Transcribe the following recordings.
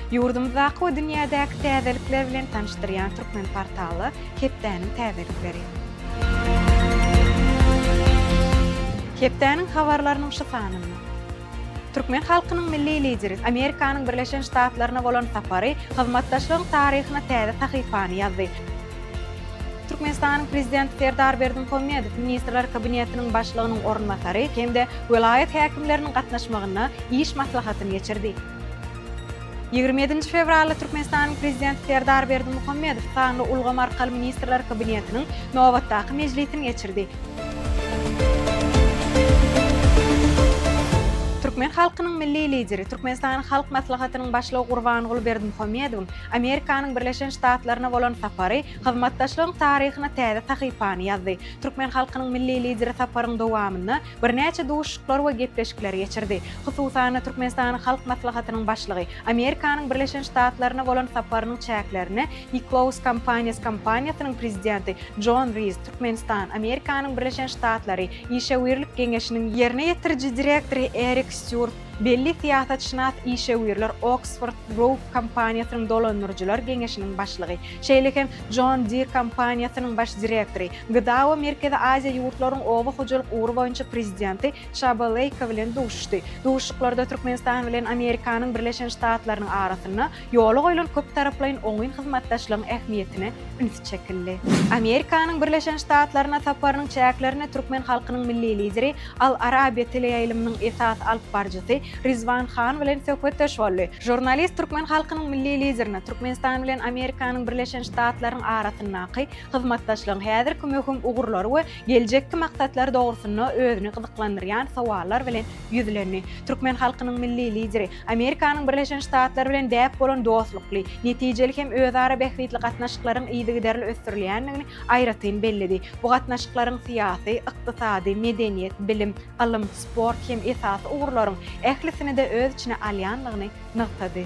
Ýurdumyzdaky we dünýädäki täzelikler bilen tanyşdyrýan Türkmen portaly hepdäniň täzelikleri. Hepdäniň habarlarynyň şu sanynda. Türkmen halkynyň Milli Lideri Amerikanyň Birleşen Ştatlaryna bolan sapary hyzmatdaşlygyň taryhyna täze sahypany ýazdy. Türkmenistanyň Prezidenti Serdar Berdimuhamedow Ministrler Kabinetiniň Başlygynyň orunbasary hem-de welaýat häkimleriniň gatnaşmagynda iş maslahatyny geçirdi. 27-nji fewralda Türkmenistanyň Prezidenti Serdar Berdimuhamedow sanly ulgam arkaly Ministrler Kabinetiniň nobatdaky mejlisini geçirdi. Türkmen halkynyň Milli Lideri, Türkmenistanyň Halk Maslahatynyň Başlygy Gurbanguly Berdimuhamedowyň Amerikanyň Birleşen Ştatlaryna bolan sapary hyzmatdaşlygyň taryhyna täze sahypany ýazdy. Türkmen halkynyň Milli Lideri saparyň dowamynda birnäçe duşuşyklary we gepleşikleri geçirdi. Hususan-da, Türkmenistanyň Halk Maslahatynyň Başlygy Amerikanyň Birleşen Ştatlaryna bolan saparynyň çäklerinde Nicklaus Companies kompaniýasynyň prezidenti Jon Riz, Türkmenistan, Amerikanyň Birleşen Ştatlary Işewürlik geňeşiniň ýerine ýetiriji direktory Erik Stýurt, belli syýasatşynas işewürler Oksford Group kompaniýasynyň dolandyryjylar geňeşiniň başlygy, şeýle hem John Deere kompaniýasynyň baş direktory, GDA we Merkezi Aziýa ýurtlaryň oba hojalyk ugry boýunça prezidenti Çaba Leýka bilen duşuşdy. Duşuşyklarda Türkmenistan bilen Amerikanyň Birleşen Ştatlarynyň arasynda ýola goýlan köptaraplaýyn oňyn hyzmatdaşlygyň ähmiýetine üns çekildi. Amerikanyň Birleşen Ştatlaryna saparynyň çäklerinde türkmen halkynyň Milli Lideri Al Arabiýa teleýaýlymynyň esasy alyp baryjysy Rizwan Han bilen söhbetdeş boldy. Žurnalist türkmen halkynyň Milli Liderine Türkmenistan bilen Amerikanyň Birleşen Ştatlarynyň arasyndaky hyzmatdaşlygyň häzirki möhüm ugurlary we geljekki maksatlary dogrusynda özüni gyzyklandyrýan sowallar bilen ýüzlendi. Türkmen halkynyň Milli Lideri Amerikanyň Birleşen Ştatlary bilen däp bolan dostlukly, netijeli hem özara bähbitli gatnaşyklaryň yzygiderli ösdürilýändigini aýratyn belledi. Bu gatnaşyklaryň syýasy, ykdysady, medeniýet, bilim, ylym, sport hem esasy ugurlaryň ählisini-de öz içine alýandygyny nygtady.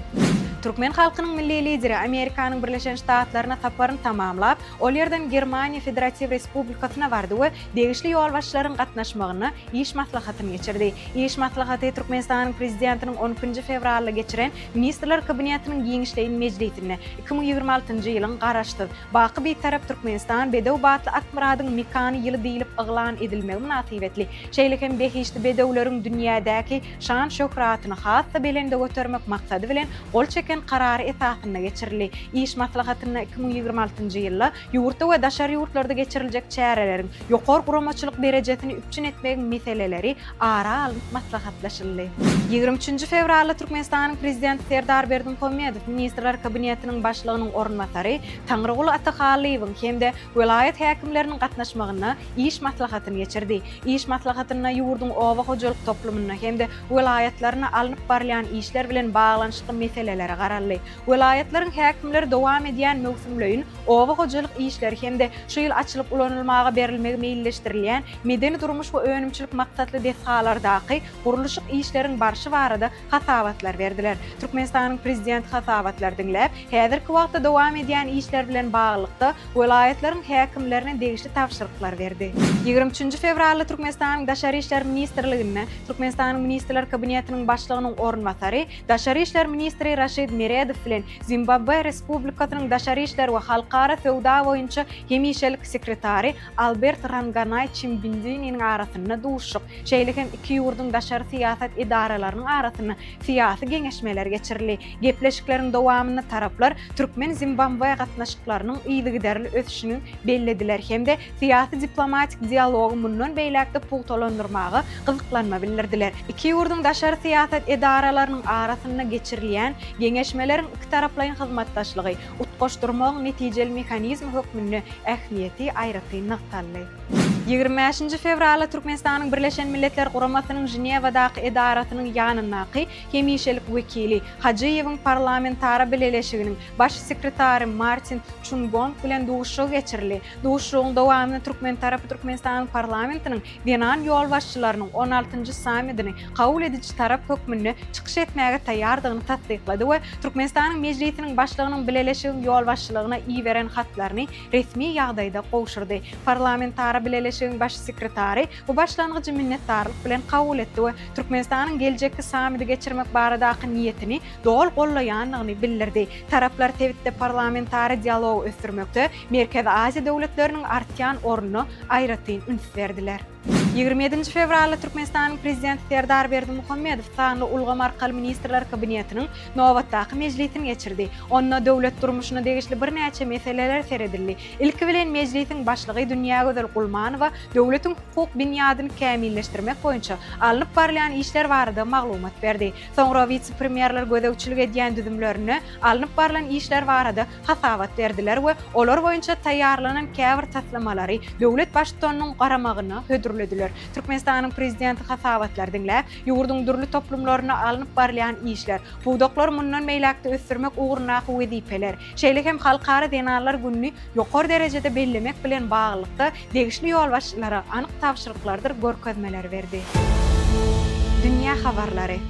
Türkmen halkynyň Milli Lideri Amerikanyň Birleşen Ştatlaryna saparyny tamamlap, ol ýerden Germaniýa Federatiw Respublikasyna bardy we degişli ýolbaşçylaryň gatnaşmagynda iş maslahatyny geçirdi. Iş maslahaty Türkmenistanyň Prezidentiniň on ikinji fewralda geçiren Ministrler Kabinetiniň giňişleýin mejlisinde 2026-njy ýylyň Garaşsyz, baky Bitarap Türkmenistan bedew batly at-myradyň mekany ýyly diýlip yglan edilmegi mynasybetli, şeýle hem behişdi bedewleriň dünýädäki şan-şöhratyny has-da belende götermek maksady bilen gol çeken Karary esasynda geçirildi. Iş maslahatynda 2026-njy ýylda ýurtda we daşary ýurtlarda geçiriljek çäreleriň ýokary guramaçylyk derejesini üpjün etmegiň meseleleri ara alnyp maslahatlaşyldy. 23-nji fewralda Türkmenistanyň Prezidenti Serdar Berdimuhamedow Ministrler Kabinetiniň Başlygynyň orunbasary Taňryguly Atahallyýewiň hem-de welaýat häkimleriniň gatnaşmagynda iş maslahatyny geçirdi. Iş maslahatynda ýurduň oba hojalyk toplumynda hem-de welaýatlarynda alnyp barylýan işler bilen baglanyşykly meselelere garaldy. Welaýatlaryň häkimleri dowam edýän möwsümleýin oba hojalyk işleri hem-de şu ýyl açylyp ulanylmaga berilmegi meýilleşdirilýän medeni-durmuş we önümçilik maksatly desgalardaky gurluşyk işleriň barşy barada hasabatlar berdiler. Türkmenistanyň Prezidenti hasabatlary diňläp, häzirki wagtda dowam edýän işler bilen baglylykda welaýatlaryň häkimlerine degişli tabşyryklary berdi. 23-nji fewralda Türkmenistanyň Daşary işler ministrliginde Türkmenistanyň Ministrler Kabinetiniň Başlygynyň orunbasary, daşary işler ministri Raşid Meredow bilen Zimbabwe Respublikasynyň daşary işler we halkara söwda boýunça hemişelik sekretary Albert Ranganaý Çimbindininiň arasynda duşuşyk, şeýle hem iki ýurduň daşary syýasat edaralarynyň arasynda syýasy geňeşmeler geçirildi. Gepleşikleriň dowamynda taraplar türkmen-zimbabwe gatnaşyklarynyň yzygiderli ösüşini bellediler hem-de syýasy-diplomatik dialogy mundan beýläk-de pugtalandyrmaga gyzyklanma bildirdiler. Iki ýurduň daşary syýasat edaralarynyň arasynda geçirilýän geňeşmeleriň ikitaraplaýyn hyzmatdaşlygy utgaşdyrmagyň netijeli mehanizmi hökmünde ähmiýeti aýratyn nygtaldy. 25-nji fewralda Türkmenistanyň Birleşen Milletler Guramasynyň Ženewadaky edarasynyň ýanyndaky hemişelik wekili, Hajyýewiň Parlamentara Bileleşiginiň Baş sekretary Martin Çungong bilen duşuşygy geçirildi. Duşuşygyň dowamynda türkmen tarapy Türkmenistanyň parlamentiniň zenan ýolbaşçylarynyň on altynjy sammitini kabul ediji tarap hökmünde çykyş etmäge taýýardygyny tassyklady we Türkmenistanyň Mejlisiniň Başlygynyň Bileleşigiň ýolbaşçylygyna iberen hatlaryny resmi ýagdaýda gowşurdy. Parlamentara Bileleşigiň. Bileleşigiň Baş sekretary bu başlangyjy minnetdarlyk bilen kabul etdi we Türkmenistanyň geljekki sammiti geçirmek baradaky niýetini doly gollaýandygyny bildirdi. Taraplar sebitde parlamentara dialogy ösdürmekde Merkezi Aziýa döwletleriniň artýan ornuna aýratyn üns berdiler. 27-nji fewralda Türkmenistanyň Prezidenti Serdar Berdimuhamedow sanly ulgam arkaly Ministrler Kabinetiniň nobatdaky mejlisini geçirdi. Onda döwlet durmuşyna degişli birnäçe meseleler seredildi. Ilki bilen mejlisiň başlygy Dünýägözel Gulmanowa döwletiň hukuk binýadyny kämilleşdirmek boýunça alnyp barylýan işler barada maglumat berdi. Soňra wise-premýerler gözegçilik edýän düzümlerinde alnyp barlan işler barada hasabat berdiler we olar boýunça taýýarlanan käbir taslamalary döwlet Baştutanynyň garamagyna hödürlediler. Türkmenistanyň Prezidenti hasabatlary diňläp, ýurduň dürli toplumlarynda alnyp barylýan işler, pudaklary mundan beýläk-de ösdürmek ugrundaky wezipeler, şeýle hem Halkara zenanlar gününi ýokary derejede bellemek bilen baglylykda degişli ýolbaşçylara anyk tabşyryklardyr görkezmeleri berdi. Dünýä habarlary.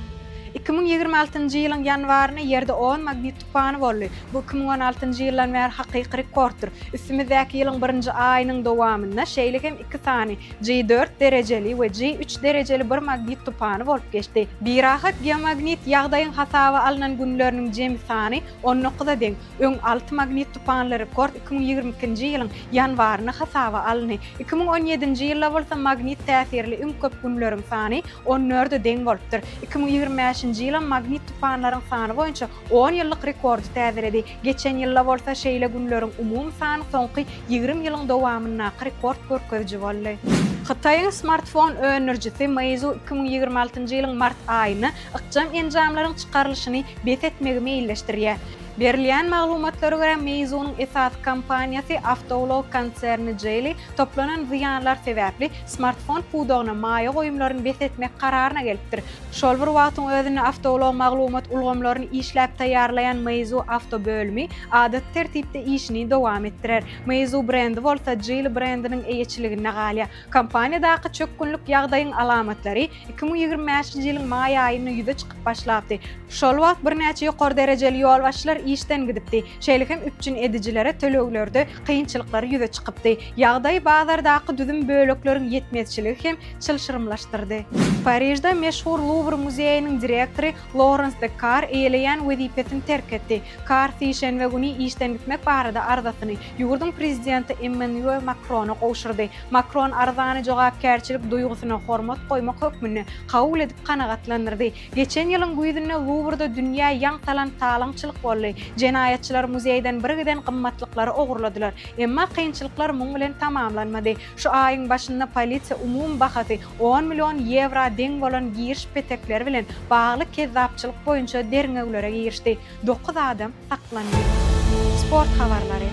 2026-njy ýylyň ýanwarynda Ýerde on magnit tupany boldy. Bu 2016-njy ýyldan bäri hakyky rekorddyr. Üstümizdäki ýylyň birinji aýynyň dowamynda şeýle hem iki sany G-dört derejeli we G-üç derejeli bir magnit tupany bolup geçdi. Birahat geomagnit ýagdaýyň hasaba alnan günleriniň jemi sany on dokuza deň. Öň alty magnit tupanly rekord 2022-nji ýylyň ýanwarynda hasaba alyndy. 2017-nji ýylda bolsa magnit täsirli iň köp günleriň sany on dörde deň bolupdyr. 2025-nji ýylam magnit tupanlaryň sany boýunça on ýyllyk rekordy täzeledi. Geçen ýylda bolsa şeýle günleriň umumy sany soňky 20 ýylyň dowamyndaky rekord görkeziji boldy. Hytaýyň smartfon öndürijisi Meizu 2026-njy ýylyň mart aýynda ykjam enjamlaryň çykarylyşyny bes etmegi meýilleşdirýär. Berilýän maglumatlara görä, Meizu-nyň esasy kompaniýasy awtoulag konserni Geely toplanan zyýanlar sebäpli smartfon pudagyna maýa goýumlaryny bes etmek kararyna gelipdir. Şol bir wagtyň özünde awtoulag maglumat ulgamlaryny işläp taýýarlaýan Meizu Auto bölümi adaty tertipde işini dowam etdirer. Meizu brendi bolsa Geely brendiniň eýeçiliginde galýar. Kompaniýadaky çökgünlik ýagdaýyň alamatlary 2025-nji ýylyň maý aýynda ýüze çykyp başlapdy. Şol wagt birnäçe ýokary derejeli ýolbaşçylar işden gidipdi. Şeýle hem üpjün edijilere töleglerde kynçylyklar ýüze çykypdy. Ýagdaýy bazardaky düzüm bölekleriň ýetmezçiligi hem çylşyrymlaşdyrdy. Parižde meşhur Luwr muzeýiniň direktory Lorens de Kar eýeleýän wezipesini terk etdi. Kar sişenbe güni işden gitmek barada arzasyny ýurduň prezidenti Emmanuel Makrona gowşurdy. Makron arzany jogapkärçilik duýgusyna hormat goýmak hökmünde kabul edip kanagatlandyrdy. Geçen ýylyň güýzünde Luwrda dünýä ýaň salan talaňçylyk boldy. Jenaýatçylar muzeýden birgiden gymmatlyklary ogurladylar. Emma kynçylyklar muň bilen tamamlanmady. Şu aýyň başynda polisiýa umumy bahasy on million ýewra deň bolan giriş petekleri bilen bagly kezzapçylyk boýunça derňewlere girişdi. Dokuz adam saklandy. Sport habarlary.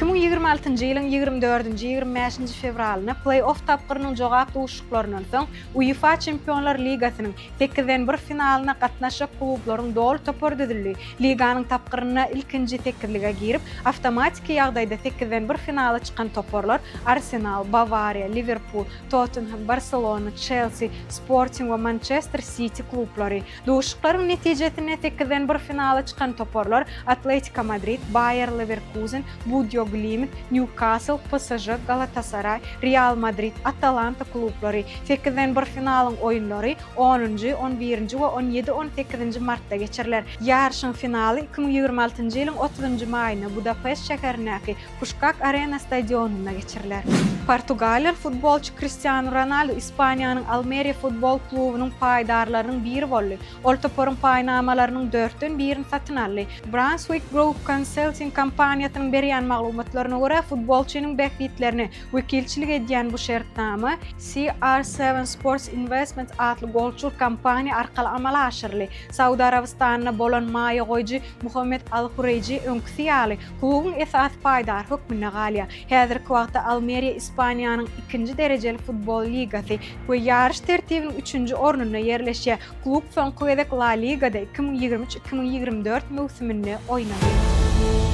2026-njy ýylyň ýigrimi dördünji, ýigrimi bäşinji fewralynda pleý-off tapgyrynyň jogap duşuşyklaryndan soň UEFA Çempionlar ligasynyň sekizden bir finalyna gatnaşjak klublaryň doly topary düzüldi. Liganyň tapgyrynda ilkinji sekizlige girip, awtomatiki ýagdaýda sekizden bir finala çykan toparlar Arsenal, Bawariýa, Liwerpul, Tottenhem, Barselona, Çelsi, Sporting we Mançester Siti klublary. Duşuşyklaryň netijesinde sekizden bir finala çykan toparlar Atletiko Madrid, Baýer Lewerkuzen, Budýo Glimit, Nýukasl, PSŽ, Galatasaraý, Real Madrid, Atalanta klublary. Sekizden bir finalyň oýunlary onunjy, on birinji we on ýedi, on sekizinji martda geçiriler. Ýaryşyň finaly 2026-njy ýylyň otuzynjy maýynda Budapeşt şäherindäki Puşkak Arena stadionynda geçiriler. Portugaliýaly futbolçy Kristianu Ronaldu Ispaniýanyň Almeriýa futbol klubunyň paýdarlarynyň biri boldy. Ol toparyň paýnamalarynyň dörtden birini satyn aldy. Brunswick Group Consulting kompaniýasynyň berýän maglumatlaryna görä, futbolçynyň bähbitlerine wekilçilik edýän bu şertnama CR7 Sports Investments atly golçur kompaniýa arkaly amala aşyryldy. Saud Arabystanynda bolan maýa goýujy Muhammed Al-Hureýji öňküsi ýaly, Klubuň esasy paýdary hökmünde galýar. Häzirki wagtda Almeriýa Ispaniýanyň ikinji derejeli futbol ligasy we ýaryş tertibiniň üçünji ornunda ýerleşýär. Klub soňky gezek La Ligada 2023, 2024 möwsüminde oýnady.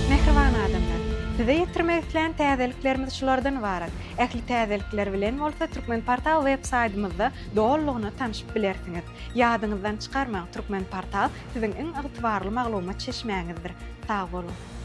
Mähriban adamlar! Size ýetirmek islän täzeliklerimiz şulardan ybarat. Ähli täzelikler bilen bolsa Turkmenportal web saýtymyzda dolulygyna tanşyp bilersiňiz. Ýadyňyzdan çykarmaň, Turkmenportal siziň iň ygtybarly maglumat çeşmäňizdir. Sag boluň!